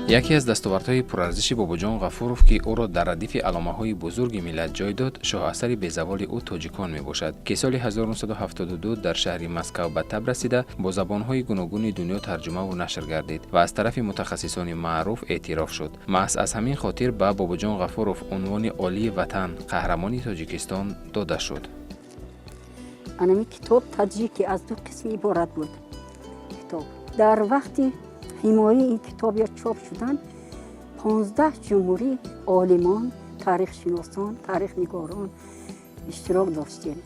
Яке аз дастовардҳои пурарзиши Бобоҷон Ғафуров, ки ӯро дар радифи аломаҳои бузурги миллат ҷой дод, шоҳасари безаволи ӯ «Тоҷикон» мебошад, ки соли 1972 дар шаҳри Москав ба таб расида, бо забонҳои гуногуни дунё тарҷумаву нашр гардид ва аз тарафи мутахассисони маъруф эътироф шуд. Маҳз аз ҳамин хотир ба Бобоҷон Ғафуров унвони олии ватан, Қаҳрамони Тоҷикистон, дода шуд. Анами китоб «Таҷики» аз ду қисм иборат буд. Китоб дар вақти ҳимояи ин китоб ё чоп шудан 15 ҷумҳурӣ олимон, таърихшиносон, таърихнигорон иштирок доштем.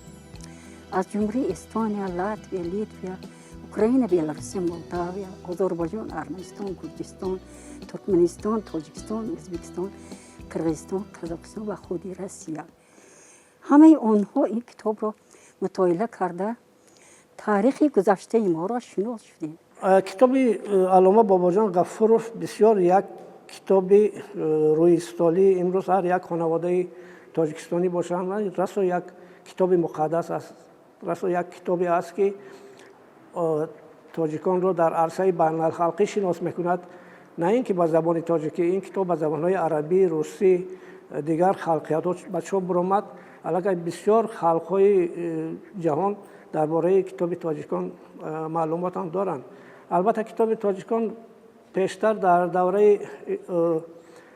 Аз Ҷумҳурии Эстония, Латвия, Литвия, Украина, Беларусия, Молдавия, Озарбойҷон, Арманистон, Гурҷистон, Туркманистон, Тоҷикистон, Ӯзбекистон, Қирғизистон, Қазоқистон ва худи Россия. Ҳамаи онҳо ин китобро мутолиа карда, таърихи гузаштаи моро шинос шудем. Китоби аллома Бобоҷон Ғафуров бисёр як китоби рӯи столӣ имрӯз ҳар як хонаводаи тоҷикистонӣ бошанд, расо як китоби муқаддас аст, расо як китобе аст, ки тоҷиконро дар арсаи байналхалқӣ шинос мекунад. На ин ки ба забони тоҷикӣ, ин китоб ба забонҳои арабӣ, русӣ, дигар халқиятҳо ба чоп баромад. Аллакай бисёр халқҳои ҷаҳон дар бораи китоби «Тоҷикон» маълумотам доранд. Албатта, китоби «Тоҷикон» пештар дар давраи,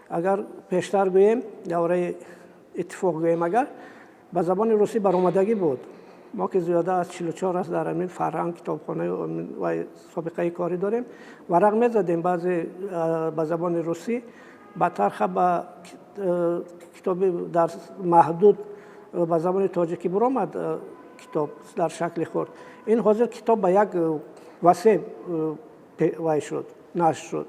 агар пештар гӯем, давраи иттифоқ гӯем, агар ба забони русӣ баромадагӣ буд. Мо ки зиёда аз 44 аст дар ҳамин фарҳанг, китобхона ва собиқаи корӣ дорем, варақ мезадем баъзе ба забони русӣ, баъдтар ба китоби дар маҳдуд ба забони тоҷикӣ баромад китоб дар шакли хурд. Ин ҳозир китоб ба як васеъ вай шуд, нашр шуд.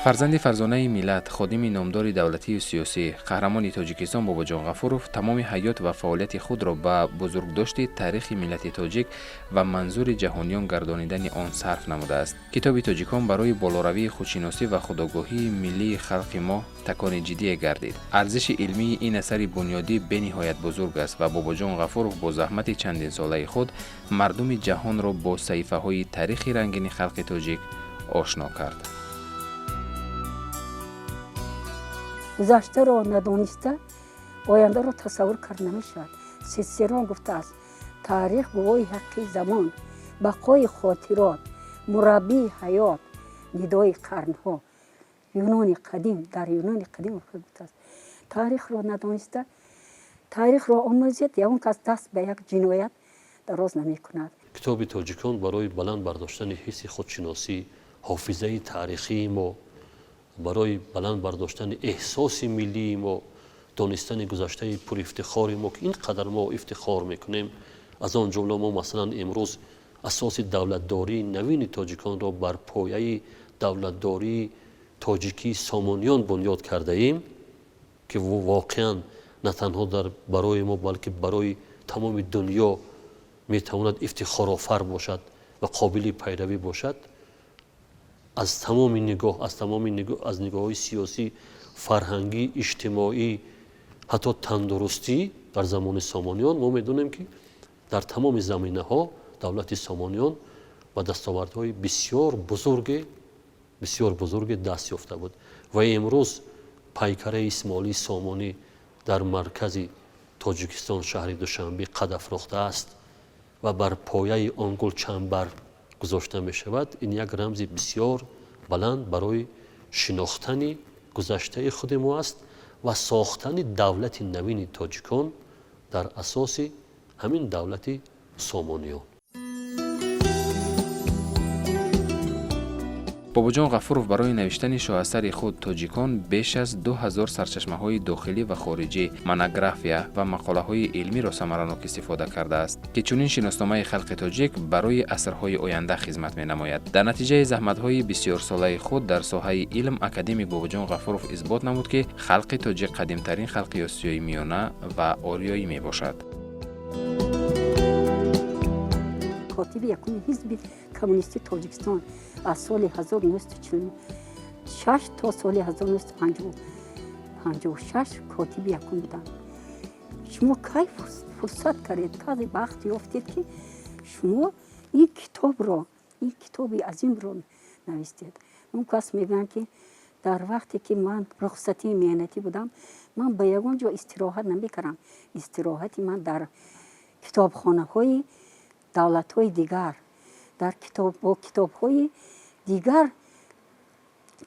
Фарзанди фарзонаи миллат, ходими номдори давлатию сиёсӣ, Қаҳрамони Тоҷикистон Бобоҷон Ғафуров тамоми ҳаёт ва фаъолияти худро ба бузургдошти таърихи миллати тоҷик ва манзури ҷаҳониён гардонидани он сарф намудааст. Китоби «Тоҷикон» барои болоравии худшиносӣ ва худогоҳии миллии халқи мо такони ҷиддие гардид. Арзиши илмии ин асари бунёдӣ бениҳоят бузург аст ва Бобоҷон Ғафуров бо заҳмати чандинсолаи худ мардуми ҷаҳонро бо саҳифаҳои таърихи рангини халқи тоҷик ошно кард. Гузаштаро надониста, ояндаро тасаввур кард намешавад. Ситсерон гуфтааст: «Таърих гувоҳи ҳаққи замон, бақои хотирот, мураббии ҳаёт, нидои қарнҳо». Юнони қадим, дар Юнони қадим гуфтааст: «Таърихро надониста, таърихро омӯзед, ягон кас даст ба як ҷиноят дароз намекунад». Китоби «Тоҷикон» барои баланд бардоштани ҳисси худшиносӣ, ҳофизаи таърихии мо, барои баланд бардоштани эҳсоси миллии мо, донистани гузаштаи пурифтихори мо, ки ин қадар мо ифтихор мекунем, аз он ҷумла мо, масалан, имрӯз асоси давлатдории навини тоҷиконро бар пояи давлатдории тоҷикии Сомониён бунёд кардаем, ки воқеан на танҳо дар барои мо, балки барои тамоми дунё метавонад ифтихорофар бошад ва қобили пайравӣ бошад аз тамоми нигоҳ, аз тамоми нигоҳ, аз нигоҳҳои сиёсӣ, фарҳангӣ, иҷтимоӣ, ҳатто тандурустӣ. Дар замони Сомониён мо медонем, ки дар тамоми заминаҳо давлати Сомониён ба дастовардҳои бисёр бузурге, бисёр бузурге даст ёфта буд ва имрӯз пайкараи Исмоили Сомонӣ дар маркази Тоҷикистон, шаҳри Душанбе, қад афрохтааст ва бар пояи он гулчанбар гузошта мешавад. Ин як рамзи бисёр баланд барои шинохтани гузаштаи худи мо аст ва сохтани давлати навини тоҷикон дар асоси ҳамин давлати Сомониён. Бобоҷон Ғафуров барои навиштани шоҳасари худ «Тоҷикон» беш аз 2000 сарчашмаҳои дохилӣ ва хориҷӣ, монография ва мақолаҳои илмиро самаранок истифода кардааст, ки чунин шиносномаи халқи тоҷик барои асрҳои оянда хизмат менамояд. Дар натиҷаи заҳматҳои бисёрсолаи худ дар соҳаи илм академик Бобоҷон Ғафуров исбот намуд, ки халқи тоҷик қадимтарин халқи Осиёи Миёна ва ориёӣ мебошад. Котиби якуми Ҳизби Коммунистии Тоҷикистон аз соли 1946 то соли 1956 котиби якум будам. Шумо кай фурсат кардед, кай бахт ёфтед, ки шумо ин китобро Ин китоби азимро навистед. Он кас мегӯянд, ки дар вақте ки ман рухсатии меҳнатӣ будам, ман ба ягон ҷо истироҳат намекардам. Истироҳати ман дар китобхонаҳои давлатҳои дигар, дар бо китобҳои дигар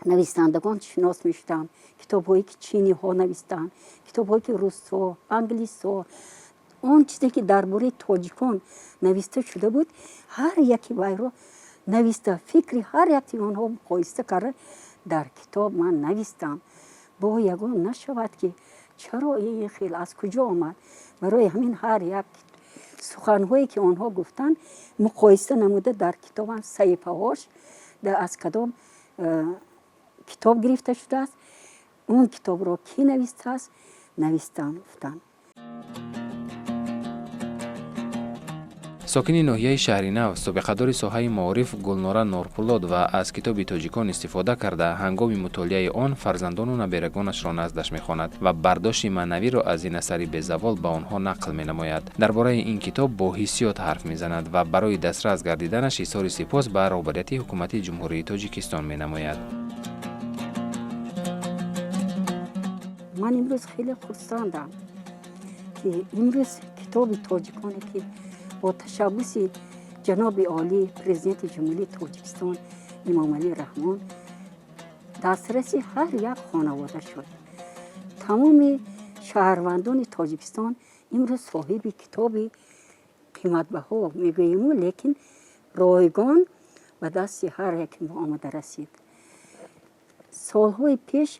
нависандагон шинос мешудам, китобҳое ки чиниҳо навистанд, китобҳое ки русҳо, англисҳо. Он чизе ки дар бораи тоҷикон нависта шуда буд, ҳар яке вайро нависта, фикри ҳар яки онҳо муқоиса карда, дар китоб ман навистам. Бо ягон нашавад, ки чаро ин хел, аз куҷо омад. Барои ҳамин ҳар як суханҳое ки онҳо гуфтанд, муқоиса намуда, дар китобам саҳифаҳош аз кадом китоб гирифта шудааст, он китобро кӣ навистааст, навистам, гуфтанд. Сокини ноҳияи Шаҳринав, собиқадори соҳаи маориф Гулнора Норпулод ва аз китоби тоҷикон истифода карда, ҳангоми мутолиаи он фарзандону наберагонашро наздаш мехонад ва бардошти маънавиро аз ин асари безавол ба онҳо нақл менамояд. Дар бораи ин китоб бо ҳиссиёт ҳарф мезанад ва барои дастрас гардиданаш изҳори сипос ба роҳбарияти ҳукумати Ҷумҳурии Тоҷикистон менамояд. Ман имрӯз хеле хурсандам, ки имрӯз китоби тоҷиконе, ки бо ташаббуси ҷаноби олӣ, Президенти Ҷумҳурии Тоҷикистон Эмомалӣ Раҳмон, дастраси ҳар як хонавода шуд. Тамоми шаҳрвандони Тоҷикистон имрӯз соҳиби китоби қиматбаҳо мегӯему, лекин ройгон ба дасти ҳар яке мо омада расид. Солҳои пеш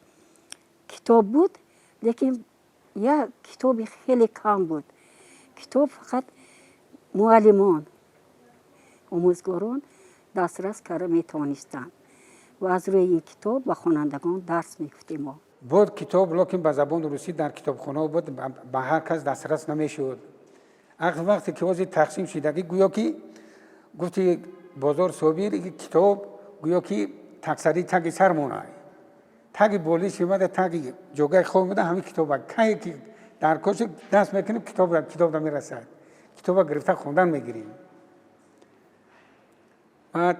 китоб буд, лекин як китоби хеле кам буд. Китоб фақат муаллимон, омӯзгорон дастрас карда метавонистанд ва аз рӯи ин китоб ба хонандагон дарс мегуфтем мо. Буд китоб, лекин ба забони русӣ дар китобхонаҳо буд, ба ҳар кас дастрас намешуд. Вақте ки ҳозир тақсим шудагӣ, гӯё ки гуфти Бозор Собир, китоб гӯё ки таксари таги сар монай, таги болиш омада, таги ҷогаи хоб омада. Ҳамин китоба кае ки дар коши даст мекунем, китоб намерасад, китоба гирифта хондан мегирем. Баъд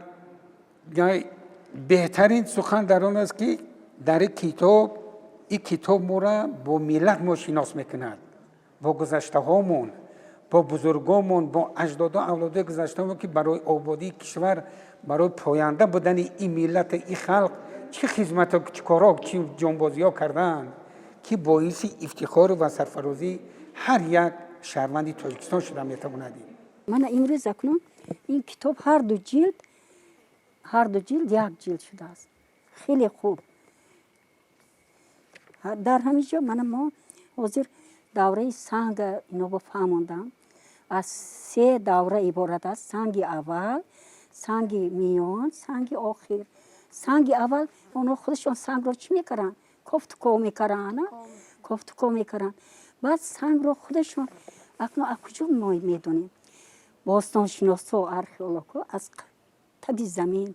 беҳтарин сухан дар он аст, ки дар ин китоб, ин китоб моро бо миллат мо шинос мекунад, бо гузаштаҳомон, бо бузургомон, бо аҷдодо, авлодои гузаштаҳомон, ки барои ободии кишвар, барои поянда будани ин миллату ин халқ чӣ хизмату, чӣ корҳо, чӣ ҷонбозиҳо кардаанд, ки боиси ифтихору ва сарфарозии ҳар як шаҳрванди Тоҷикистон шуда метавонад. Мана имрӯз акнун ин китоб ҳарду ҷилд як ҷилд шудааст. Хеле хуб. Дар ҳамин ҷо мана мо ҳозир давраи санга ино фаҳмондам. Аз се давра иборат аст: санги аввал, санги миён, санги охир. Санги аввал, онҳо худашон сангро чӣ мекарданд? Кофтуков мекарданд, кофтуков мекарданд. Баъд сангро худашон, акнун аз куҷо мо медонем? Бостоншиносҳо, археологҳо аз таги замин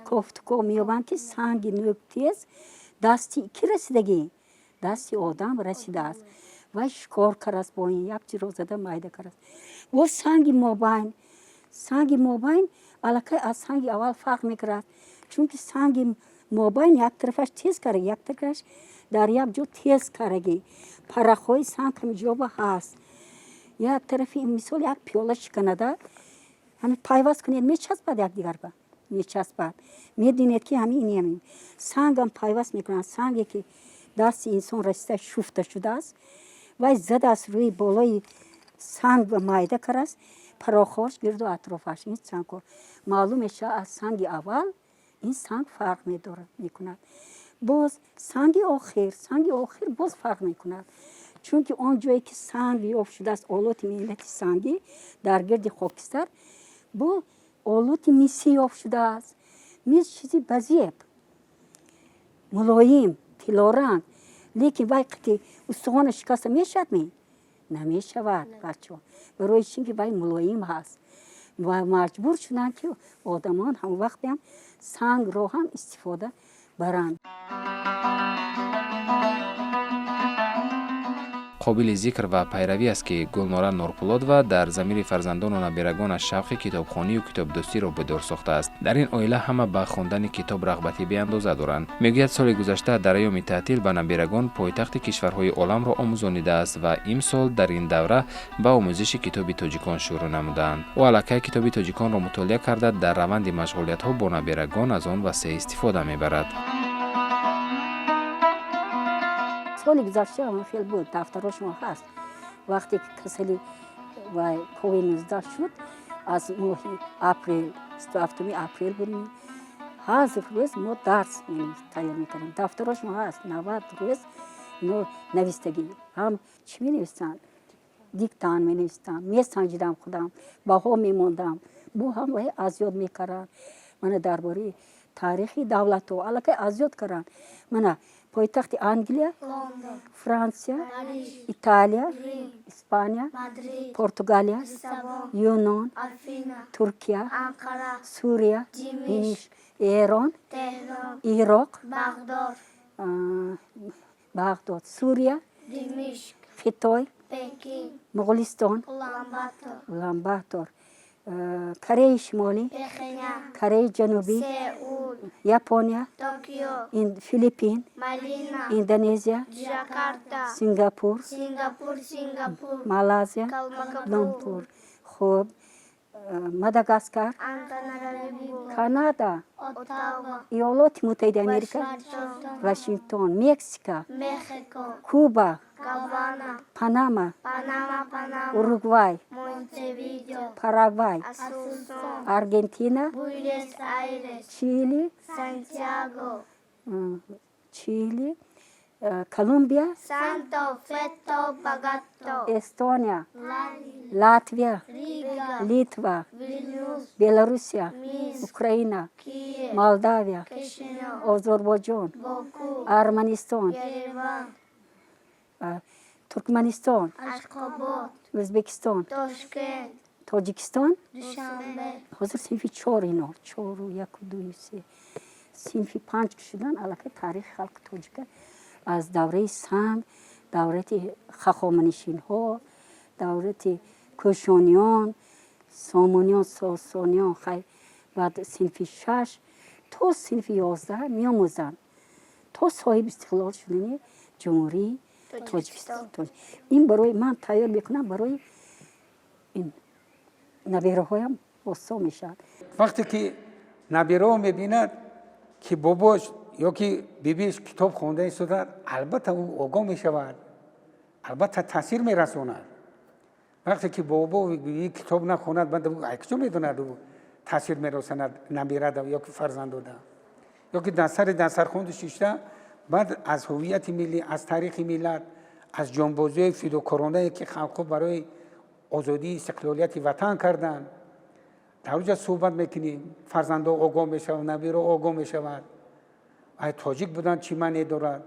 кофтуков меёбанд, ки санги нӯктез дасти кӣ расидагӣ? Дасти одам расидааст. Вай шикор кардааст, бо ин як чиро зада майда кардааст. Боз санги мобайн. Санги мобайн аллакай аз санги аввал фарқ мекунад, чунки санги мобайн як тарафаш тез карагӣ, як тарафаш дар як ҷо тез карагӣ, парахҳои санг ҳами ҷоба ҳаст. Як тарафи, мисол, як пиёла шиканада, ҳами пайваст кунед, мечаспад, якдигарба мечаспад. Медонед, ки ҳами ин ҳамин сангам пайваст мекунанд. Санге ки дасти инсон расида, шуфта шудааст, вай задааст рӯи болои санг ва майда кардааст парохҳош гирду атрофаш. Ин сангҳо маълум мешавад, аз санги аввал ин санг фарқ медорад, мекунад. Боз санги охир, санги охир боз фарқ мекунад, чунки он ҷое ки санг ёфт шудааст, олоти меҳнати сангӣ дар гирди хокистар бо олоти мисӣ ёфт шудааст. Мис чизи базеб, мулоим, тиллоранг, лекин вай қити устухона шикаста мешавад? Ме намешавад, бачо. Барои чӣ? Ки вай мулоим ҳаст. Ва маҷбур шуданд, ки одамон ҳамон вақтеам сангро ҳам истифода баранд. Қобили зикр ва пайравӣ аст, ки Гулнора Нурпулодова дар замири фарзандону набирагонаш шавқи китобхонию китобдӯстиро бедор сохтааст. Дар ин оила ҳама ба хондани китоб рағбати беандоза доранд. Мегӯяд, соли гузашта дар айёми таътил ба набирагон пойтахти кишварҳои оламро омӯзонидааст ва имсол дар ин давра ба омӯзиши китоби тоҷикон шурӯъ намудаанд. Ӯ аллакай китоби тоҷиконро мутолиа карда, дар раванди машғулиятҳо бо набирагон аз он васеъ истифода мебарад. Соли гузашта ҳам хел буд, дафтарошон ҳаст. Вақте ки касали ва ковид-19 шуд, аз моҳи апрел, 27 апрел буд, ҳар рӯз мо дарс тайёр мекардем. Дафтарошон ҳаст, 90 рӯз ино навистагӣ. Ҳам чӣ менависанд? Диктант менавистам, месанҷидам худам, баҳо мемондам. Бу ҳам вай аз ёд мекарданд. Мана дар бораи таърихи давлатҳо аллакай аз ёд карданд. Мана пойтахти Англия, Франсия, Италия, Испания, Португалия, Юнон, Туркия, Сурия, Эрон, Ироқ, Бағдод, Сурия, Хитой, Моғулистон, Уланбатор, Кореяи Шимолӣ, Кореяи Ҷанубӣ, Япония, Филиппин, Индонезия, Сингапур, Малайзия, Лумпур, хуб, Мадагаскар, Канада, Иёлоти Муттаҳидаи Америка, Вашингтон, Мексика, Куба, Панама, Уругвай, Парагвай, Аргентина, Чили, Колумбия, Эстония, Латвия, Литва, Белоруссия, Украина, Молдавия, Озарбойҷон, Арманистон, Туркманистон, Ӯзбекистон, Тоҷикистон. Ҳозир синфи чор ино, чору яку дую се, синфи панҷ ки шудан, аллакай таърихи халқи тоҷика аз давраи санг, давлати хахоманишинҳо, давлати кӯшониён, сомониён, сосониён, хай баъд синфи шаш то синфи 11 меомӯзанд то соҳиби истиқлол шудани Ҷумҳурии Тоҷикистон. Ин барои ман тайёр мекунам, барои ин набераҳоям осон мешавад. Вақте ки набираҳо мебинад, ки бобош ё ки бибиш китоб хонда истодад, албатта ӯ огоҳ мешавад, албатта таъсир мерасонад. Вақте ки бобо биби китоб нахонад, баъд ай куҷо медонад ӯ таъсир мерасонад набирада ё ки фарзандода? Ё ки дар сари дастархонду шишта, баъд аз ҳуввияти миллӣ, аз таърихи миллат, аз ҷонбозиҳои фидокоронае, ки халқҳо барои озодии истиқлолияти ватан карданд, дар оҷа суҳбат мекунем, фарзандо огоҳ мешавад, набиро огоҳ мешавад, ай тоҷик будан чӣ маъне дорад.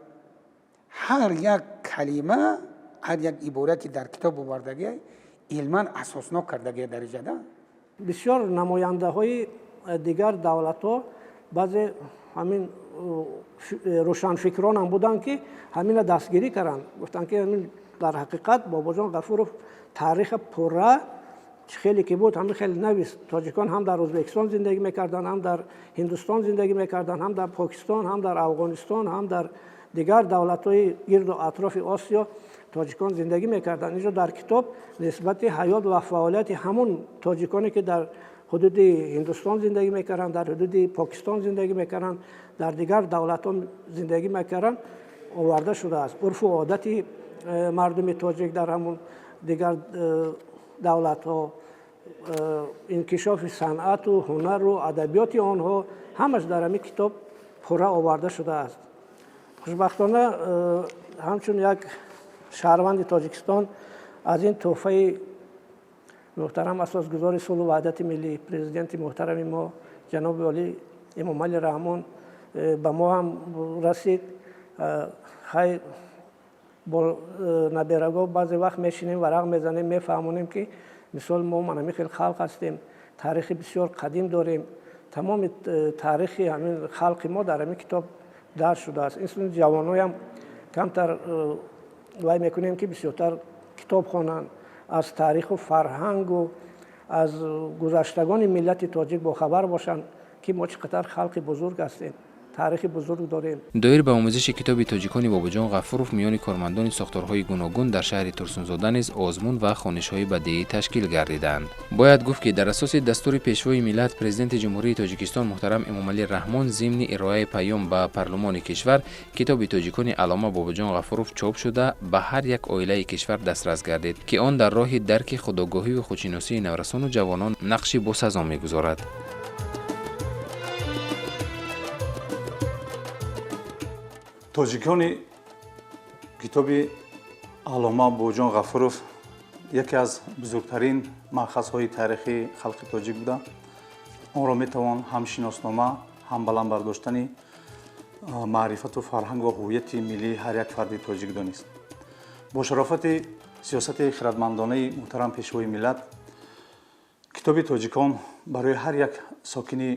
Ҳар як калима, ҳар як ибора, ки дар китоб овардагӣ, илман асоснок кардагия дар иҷада. Бисёр намояндаҳои дигар давлатҳо, баъзе ҳамин рӯшанфикронам буданд, ки ҳамина дастгирӣ карданд, гуфтанд, ки ҳамин дар ҳақиқат Бобоҷон Ғафуров таъриха пурра чӣ хеле ки буд, ҳамин хеле навист. Тоҷикон ҳам дар Ӯзбекистон зиндагӣ мекарданд, ҳам дар Ҳиндустон зиндагӣ мекарданд, ҳам дар Покистон, ҳам дар Афғонистон, ҳам дар дигар давлатҳои гирду атрофи Осиё тоҷикон зиндагӣ мекарданд. Инҷо дар китоб нисбати ҳаёт ва фаъолияти ҳамун тоҷиконе, ки дар ҳудуди Ҳиндустон зиндагӣ мекарданд, дар ҳудуди Покистон зиндагӣ мекарданд, дар дигар давлатҳо зиндагӣ мекарданд, оварда шудааст. Урфу одати мардуми тоҷик дар ҳамун дигар давлатҳо, инкишофи санъату ҳунару адабиёти онҳо, ҳамаш дар ҳамин китоб пурра оварда шудааст. Хушбахтона, ҳамчун як шаҳрванди Тоҷикистон аз ин тӯҳфаи муҳтарам асосгузори сулҳу ваҳдати миллӣ, президенти муҳтарами мо ҷаноби олӣ Эмомалӣ Раҳмон ба мо ҳам расид. Хай, бо наберагоҳ баъзе вақт мешинем, варақ мезанем, мефаҳмонем, ки мисол мо манами хел халқ ҳастем, таърихи бисёр қадим дорем, тамоми таърихи ҳамин халқи мо дар ҳамин китоб дарҷ шудааст. Инчунин ҷавоноям камтар вай мекунем, ки бисёртар китоб хонанд, аз таъриху фарҳангу аз гузаштагони миллати тоҷик бохабар бошанд, ки мо чӣ қадар халқи бузург ҳастем, таърихи бузург дорем. Доир ба омӯзиши китоби тоҷикони Бобоҷон Ғафуров миёни кормандони сохторҳои гуногун дар шаҳри Турсунзода низ озмун ва хонишҳои бадеӣ ташкил гардиданд. Бояд гуфт, ки дар асоси дастури Пешвои миллат, Президенти Ҷумҳурии Тоҷикистон муҳтарам Эмомалӣ Раҳмон, зимни ироаи паём ба парлумони кишвар, китоби тоҷикони аллома Бобоҷон Ғафуров чоп шуда, ба ҳар як оилаи кишвар дастрас гардид, ки он дар роҳи дарки худогоҳиву худшиносии наврасону ҷавонон нақши босазо мегузорад. Тоҷикони китоби аллома Бобоҷон Ғафуров яке аз бузургтарин манхазҳои таърихии халқи тоҷик буда, онро метавон ҳам шиноснома, ҳам баланд бардоштани маърифату фарҳанг ва ҳуввияти миллии ҳар як фарди тоҷик донист. Бо шарофати сиёсати хиратмандонаи муҳтарам Пешвои миллат, китоби тоҷикон барои ҳар як сокини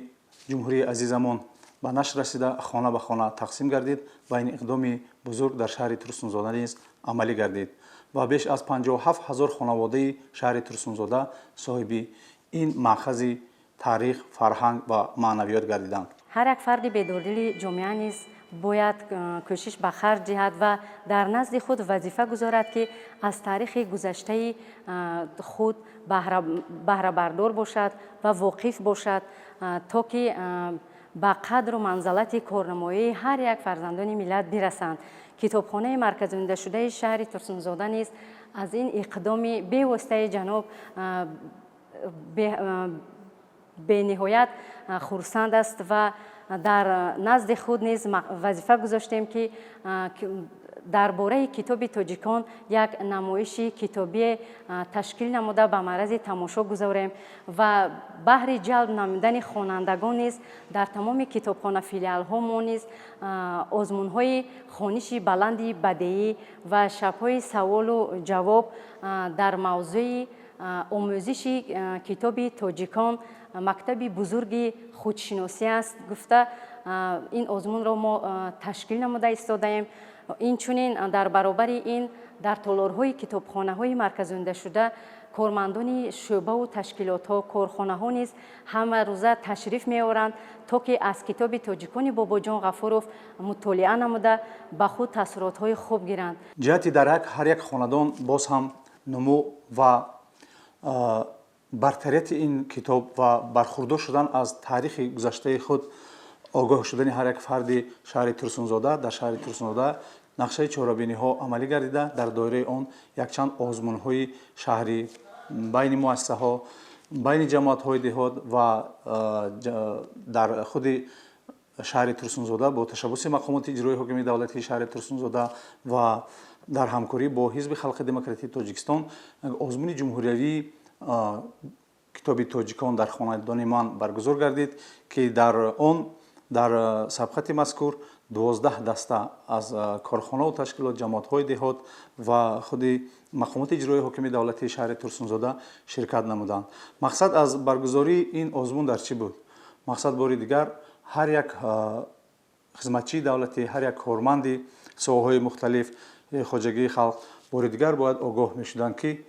ҷумҳурии азизамон ба нашр расида, хона ба хона тақсим гардид ва ин иқдоми бузург дар шаҳри Турсунзода низ амалӣ гардид ва беш аз 57 ҳазор хонаводаи шаҳри Турсунзода соҳиби ин маъхази таърих, фарҳанг ва маънавиёт гардиданд. Ҳар як фарди бедордили ҷомеа низ бояд кӯшиш ба харҷ диҳад ва дар назди худ вазифа гузорад, ки аз таърихи гузаштаи худ баҳрабардор бошад ва воқиф бошад, то ки ба қадру манзалати корнамоии ҳар як фарзандони миллат бирасанд. Китобхонаи марказондашудаи шаҳри Турсунзода низ аз ин иқдоми бевоситаи ҷаноб бениҳоят хурсанд аст ва дар назди худ низ вазифа гузоштем, ки дар бораи китоби тоҷикон як намоиши китобие ташкил намуда, ба маърази тамошо гузорем ва баҳри ҷалб намудани хонандагон низ дар тамоми китобхона филиалҳо мо низ озмунҳои хониши баланди бадеӣ ва шабҳои саволу ҷавоб дар мавзӯи омӯзиши китоби тоҷикон мактаби бузурги худшиносӣ аст гуфта, ин озмунро мо ташкил намуда истодаем. Инчунин дар баробари ин дар толорҳои китобхонаҳои марказондашуда кормандони шӯъбаву ташкилотҳо, корхонаҳо низ ҳама рӯза ташриф меоранд, то ки аз китоби тоҷикони Бобоҷон Ғафуров мутолиа намуда, ба худ таассуротҳои хуб гиранд. Ҷиҳати дар ҳар як хонадон боз ҳам нумӯ ва бартарияти ин китоб ва бархурдор шудан аз таърихи гузаштаи худ, огоҳ шудани ҳар як фарди шаҳри Турсунзода, дар шаҳри Турсунзода нақшаи чорабиниҳо амалӣ гардида, дар доираи он якчанд озмунҳои шаҳрӣ байни муассисаҳо, байни ҷамоатҳои деҳот ва дар худи шаҳри Турсунзода бо ташаббуси мақомоти иҷроии ҳокимияти давлатии шаҳри Турсунзода ва дар ҳамкорӣ бо Ҳизби халқи демократии Тоҷикистон озмуни ҷумҳуриявии китоби тоҷикон дар хонадони ман баргузор гардид, ки дар он дар сабқати мазкур 12 даста аз корхонаву ташкилот, ҷамоатҳои деҳот ва худи мақомоти иҷроии ҳокимияти давлатии шаҳри Турсунзода ширкат намуданд. Мақсад аз баргузории ин озмун дар чӣ буд? Мақсад бори дигар ҳар як хизматчии давлатӣ, ҳар як корманди соҳаҳои мухталиф хоҷагии халқ бори дигар бояд огоҳ мешуданд, ки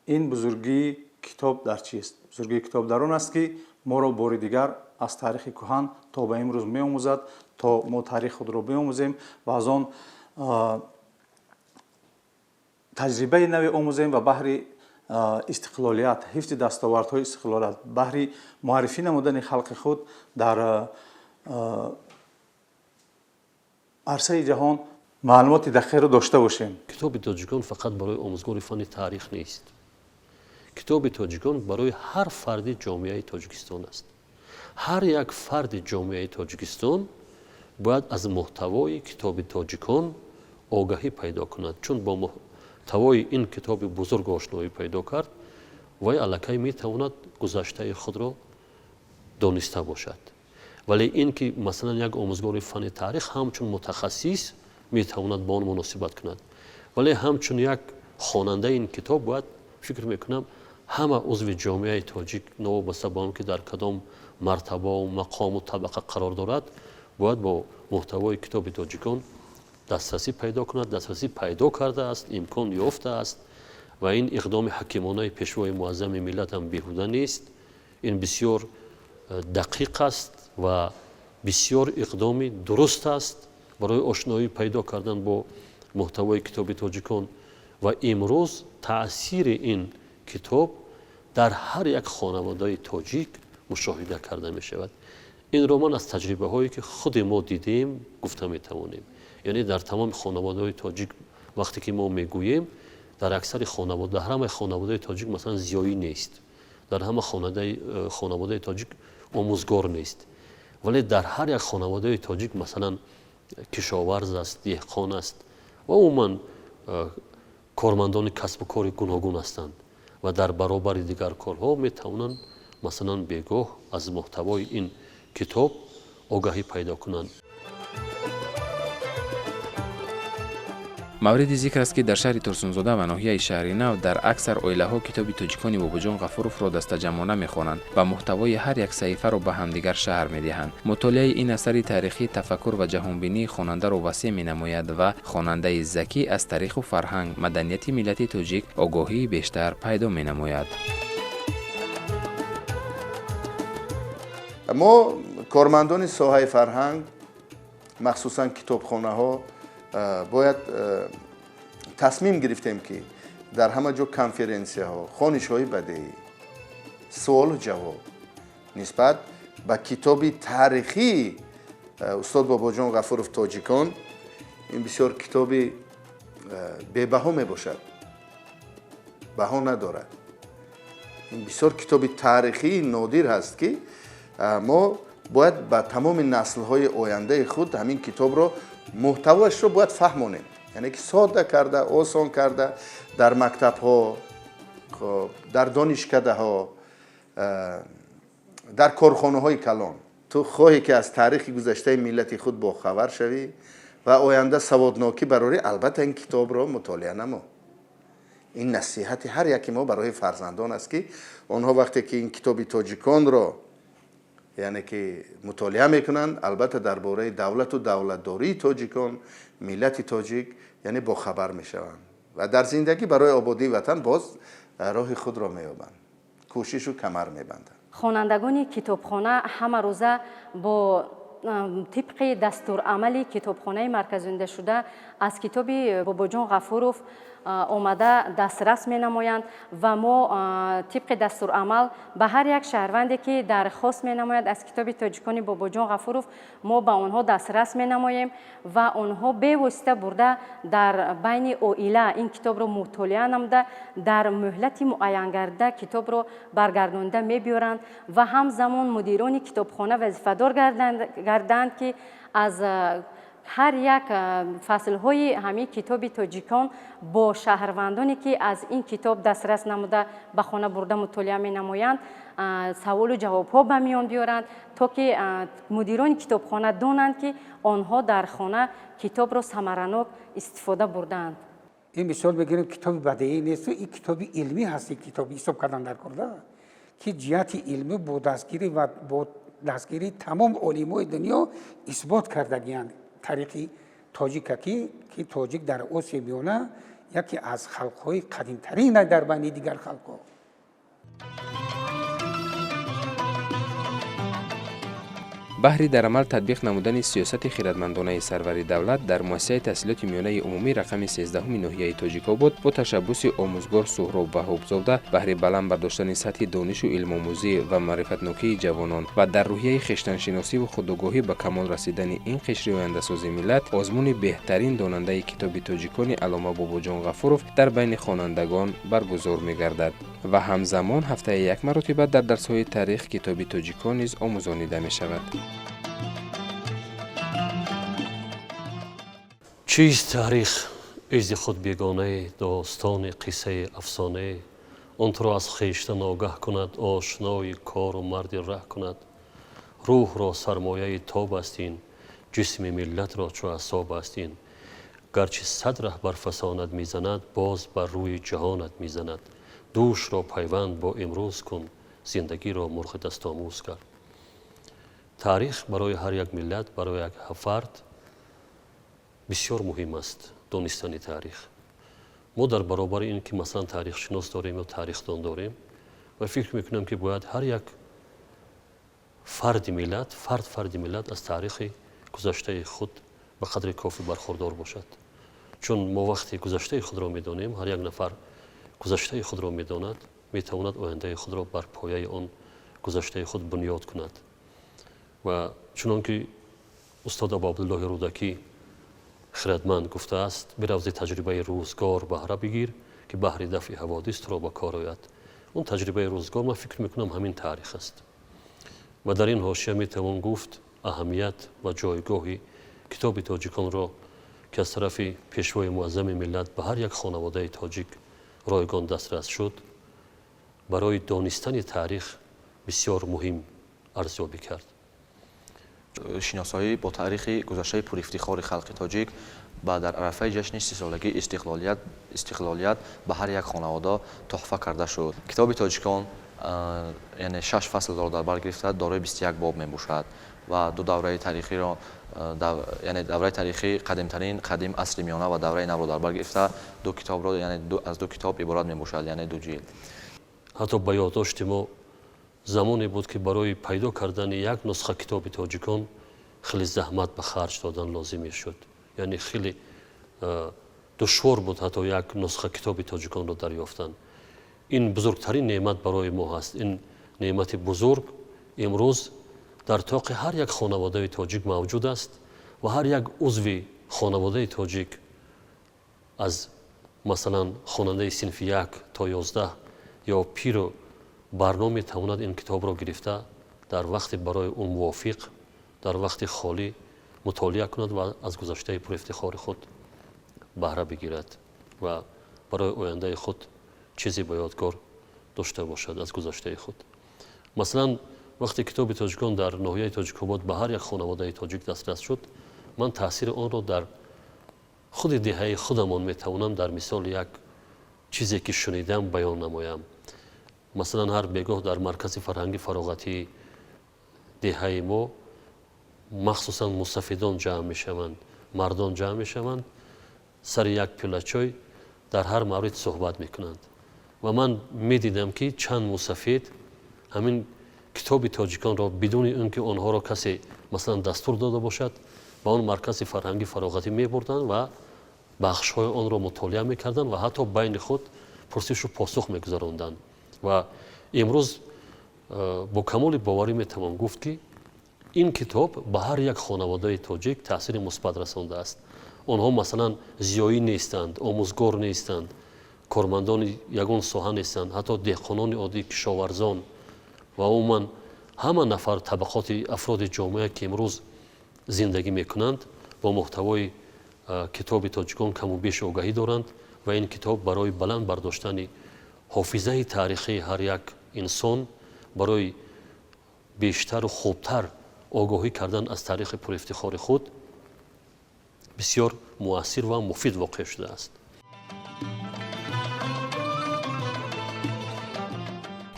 ин бузургии китоб дар чист. Бузургии китоб дар он аст, ки моро бори дигар аз таърихи кӯҳан то ба имрӯз меомӯзад, то мо таърихи худро биомӯзем ва аз он таҷрибаи наве омӯзем ва баҳри истиқлолият, ҳифзи дастовардҳои истиқлолият, баҳри муаррифӣ намудани халқи худ дар арсаи ҷаҳон маълумоти дақиқро дошта бошем. Китоби тоҷикон фақат барои омӯзгори фанни таърих нест. Китоби тоҷикон барои ҳар фарди ҷомеаи Тоҷикистон аст. Ҳар як фарди ҷомеаи Тоҷикистон бояд аз муҳтавои китоби тоҷикон огаҳӣ пайдо кунад, чун бо муҳтавои ин китоби бузург ошноӣ пайдо кард, вай аллакай метавонад гузаштаи худро дониста бошад. Вале ин ки масалан як омӯзгори фанни таърих ҳамчун мутахассис метавонад бо он муносибат кунад, вале ҳамчун як хонандаи ин китоб бояд, фикр мекунам, ҳама узви ҷомеаи тоҷик, новобаста ба он ки дар кадом мартабаву мақому табақа қарор дорад, бояд бо муҳтавои китоби тоҷикон Дастрасӣ пайдо кунад, дастрасӣ пайдо кардааст, имкон ёфтааст ва ин иқдоми ҳакимонаи Пешвои Муаззами миллат ҳам беҳуда нест. Ин бисёр дақиқ аст ва бисёр иқдоми дуруст аст барои ошноӣ пайдо кардан бо муҳтавои китоби тоҷикон. Ва имрӯз таъсири ин китоб дар ҳар як хонаводаи тоҷик мушоҳида карда мешавад. Инро ман аз таҷрибаҳое, ки худи мо дидем, гуфта метавонем. Яъне дар тамоми хонаводаҳои тоҷик, вақте ки мо мегӯем, дар аксари хонавода, дар ҳамаи хонаводаи тоҷик, масалан, зиёӣ нест, дар ҳама хонаводаи тоҷик омӯзгор нест, вале дар ҳар як хонаводаи тоҷик, масалан, кишоварз аст, деҳқон аст ва умуман кормандони касбу кори гуногун ҳастанд ва дар баробари дигар корҳо метавонанд, масалан, бегоҳ аз муҳтавои ин китоб огаҳӣ пайдо кунанд. Мавриди зикр аст, ки дар шаҳри Турсунзода ва ноҳияи Шаҳри Нав дар аксар оилаҳо китоби тоҷикони Бобоҷон Ғафуровро дастаҷамъона мехонанд ва муҳтавои ҳар як саҳифаро ба ҳамдигар шарҳ медиҳанд. Мутолиаи ин асари таърихӣ тафаккур ва ҷаҳонбинии хонандаро васеъ менамояд ва хонандаи закӣ аз таъриху фарҳанг, маданияти миллати тоҷик огоҳии бештар пайдо менамояд. Мо, кормандони соҳаи фарҳанг, махсусан китобхонаҳо, бояд тасмим гирифтем, ки дар ҳама ҷо конференсияҳо, хонишҳои бадеӣ, суолу ҷавоб нисбат ба китоби таърихии устод Бобоҷон Ғафуров «Тоҷикон». Ин бисёр китоби бебаҳо мебошад, баҳо надорад. Ин бисёр китоби таърихии нодир ҳаст, ки мо бояд ба тамоми наслҳои ояндаи худ ҳамин китобро, муҳтавоашро бояд фаҳмонем, яъне ки содда карда, осон карда дар мактабҳо, дар донишкадаҳо, дар корхонаҳои калон. Ту хоҳӣ, ки аз таърихи гузаштаи миллати худ бохабар шавӣ ва оянда саводнокӣ барорӣ, албатта, ин китобро мутолиа намо. Ин насиҳати ҳар яке мо барои фарзандон аст, ки онҳо вақте ки ин китоби тоҷиконро, яъне ки, мутолиа мекунанд, албатта, дар бораи давлату давлатдории тоҷикон, миллати тоҷик, яъне, бохабар мешаванд ва дар зиндагӣ барои ободии ватан боз роҳи худро меёбанд, кӯшишу камар мебанданд. Хонандагони китобхона ҳамарӯза бо тибқи дастурамали китобхонаи марказондашуда аз китоби Бобоҷон Ғафуров омада дастрас менамоянд ва мо тибқи дастурамал ба ҳар як шаҳрванде, ки дархост менамояд аз китоби тоҷикони Бобоҷон Ғафуров, мо ба онҳо дастрас менамоем ва онҳо бевосита бурда дар байни оила ин китобро мутолиа намуда, дар муҳлати муайянгардида китобро баргардонида мебиёранд. Ва ҳамзамон мудирони китобхона вазифадор гарданд, ки аз ҳар як фаслҳои ҳамин китоби тоҷикон бо шаҳрвандоне, ки аз ин китоб дастрас намуда, ба хона бурда мутолиа менамоянд, саволу ҷавобҳо ба миён биёранд, то ки мудирони китобхона донанд, ки онҳо дар хона китобро самаранок истифода бурдаанд. Ин мисол бигирем, китоби бадеӣ нест, ин китоби илмӣ ҳаст. Ин китоби ҳисоб кардан дар корда, ки ҷиҳати илмӣ бо дастгирӣ ва бо дастгирии тамом олимои дунё исбот кардагиянд таърихи тоҷика, ки тоҷик дар Осиёи Миёна яке аз халқҳои қадимтарин дар байни дигар халқҳо. Баҳри дар амал татбиқ намудани сиёсати хиратмандонаи сарвари давлат, дар муассисаи таҳсилоти миёнаи умумӣ рақами 13-уми ноҳияи Тоҷикобод бо ташаббуси омӯзгор Суҳроб Ваҳобзода баҳри баланд бардоштани сатҳи донишу илмомӯзӣ ва маърифатнокии ҷавонон ва дар рӯҳияи хештаншиносиву худогоҳӣ ба камол расидани ин қишри ояндасози миллат озмуни беҳтарин донандаи китоби тоҷикони аллома Бобоҷон Ғафуров дар байни хонандагон баргузор мегардад ва ҳамзамон ҳафтаи як маротиба дар дарсҳои таърих китоби тоҷикон низ омӯзонида мешавад. Чист таърих, изи худ бегонае, достони қиссаи афсонае? Он туро аз хештан огаҳ кунад, ошнои кору марди раҳ кунад. Рӯҳро сармояи тоб аст ин, ҷисми миллатро чу асоб аст ин. Гарчи сад раҳ бар фасонат мезанад, боз бар рӯи ҷаҳонат мезанад. Дӯшро пайванд бо имрӯз кун, зиндагиро мурғи дастомӯз кард. Таърих барои ҳар як миллат, барои як фард Бисёр муҳим аст донистани таърих. Мо дар баробари ин ки масалан таърихшинос дорем ё таърихдон дорем, ва фикр мекунам, ки бояд ҳар як фарди миллат, фарди миллат аз таърихи гузаштаи худ ба қадри кофӣ бархурдор бошад. Чун мо вақте гузаштаи худро медонем, ҳар як нафар гузаштаи худро медонад, метавонад ояндаи худро бар пояи он гузаштаи худ бунёд кунад. Ва чунон ки устод Абу Абдуллоҳи Рӯдакӣ хирадманд гуфтааст: биравзи таҷрибаи рӯзгор баҳра бигир, ки баҳри дафъи ҳаводис туро ба кор ояд. Он таҷрибаи рӯзгор, ман фикр мекунам, ҳамин таърих аст. Ва дар ин ҳошия метавон гуфт аҳамият ва ҷойгоҳи китоби тоҷиконро, ки аз тарафи пешвои муаззами миллат ба ҳар як хонаводаи тоҷик ройгон дастрас шуд, барои донистани таърих бисёр муҳим арзёбӣ кард. Шиносоӣ бо таърихи гузаштаи пурифтихори халқи тоҷик ба дар арафаи ҷашни 30-солагии истиқлолият ба ҳар як хонавода тӯҳфа карда шуд. Китоби тоҷикон, яъне 6 фаслро дар бар гирифта, дорои 21 боб мебошад ва ду давраи таърихиро, яъне давраи таърихии қадимтарин, қадим асри миёна ва давраи навро дар бар гирифта, ду китобро, яъне аз ду китоб иборат мебошад, яъне ду ҷилд. Ҳатто ба ёддошти мо замоне буд, ки барои пайдо кардани як нусха китоби тоҷикон хеле заҳмат ба харҷ додан лозим мешуд. Яъне хеле душвор буд ҳатто як нусха китоби тоҷиконро дарёфтан. Ин бузургтарин неъмат барои мо ҳаст. Ин неъмати бузург имрӯз дар тоқи ҳар як хонаводаи тоҷик мавҷуд аст ва ҳар як узви хонаводаи тоҷик аз масалан хонандаи синфи 1 то 11 ё пиру барно метавонад ин китобро гирифта дар вақти барои ӯ мувофиқ, дар вақти холӣ мутолиа кунад ва аз гузаштаи пурифтихори худ баҳра бигирад ва барои ояндаи худ чизе ба ёдгор дошта бошад аз гузаштаи худ. Масалан, вақте китоби тоҷикон дар ноҳияи Тоҷикобод ба ҳар як хонаводаи тоҷик дастрас шуд, ман таъсири онро дар худи деҳаи худамон метавонам дар мисоли як чизе ки шунидам баён намоям. Масалан, ҳар бегоҳ дар маркази фарҳанги фароғатии деҳаи мо махсусан мусафидон ҷамъ мешаванд, мардон ҷамъ мешаванд, сари як пилачой дар ҳар маврид суҳбат мекунанд. Ва ман медидам, ки чанд мусафид ҳамин китоби тоҷиконро бидуни он ки онҳоро касе масалан дастур дода бошад, ба он маркази фарҳанги фароғатӣ мебурданд ва бахшҳои онро мутолиа мекарданд ва ҳатто байни худ пурсишу посух мегузаронданд. Ва имрӯз бо камоли боварӣ метавон гуфт, ки ин китоб ба ҳар як хонаводаи тоҷик таъсири мусбат расондааст. Онҳо масалан зиёӣ нестанд, омӯзгор нестанд, кормандони ягон соҳа нестанд, ҳатто деҳқонони оддӣ, кишоварзон ва умуман ҳама нафар табақоти афроди ҷомеа, ки имрӯз зиндагӣ мекунанд, бо муҳтавои китоби тоҷикон каму беш огаҳӣ доранд ва ин китоб барои баланд бардоштани ҳофизаи таърихии ҳар як инсон, барои бештару хубтар огоҳӣ кардан аз таърихи пурифтихори худ бисёр муассир ва муфид воқеъ шудааст.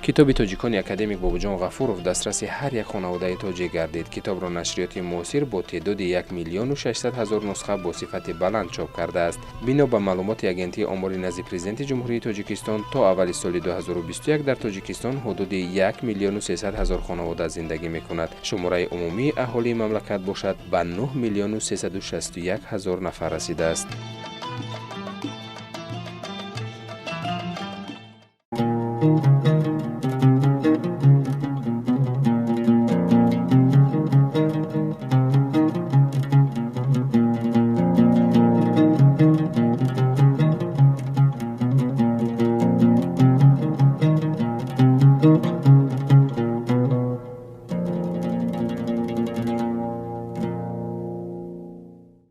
Китоби тоҷикони академик Бобоҷон Ғафуров дастраси ҳар як хонаводаи тоҷик гардид. Китобро нашриёти муосир бо теъдоди 1 600 000 нусха бо сифати баланд чоп кардааст. Бино ба маълумоти Агентии омори назди Президенти Ҷумҳурии Тоҷикистон, то аввали соли 2021 дар Тоҷикистон ҳудуди 1 300 000 хонавода зиндагӣ мекунад. Шумораи умумии аҳолии мамлакат бошад ба 9 361 000 нафар расидааст.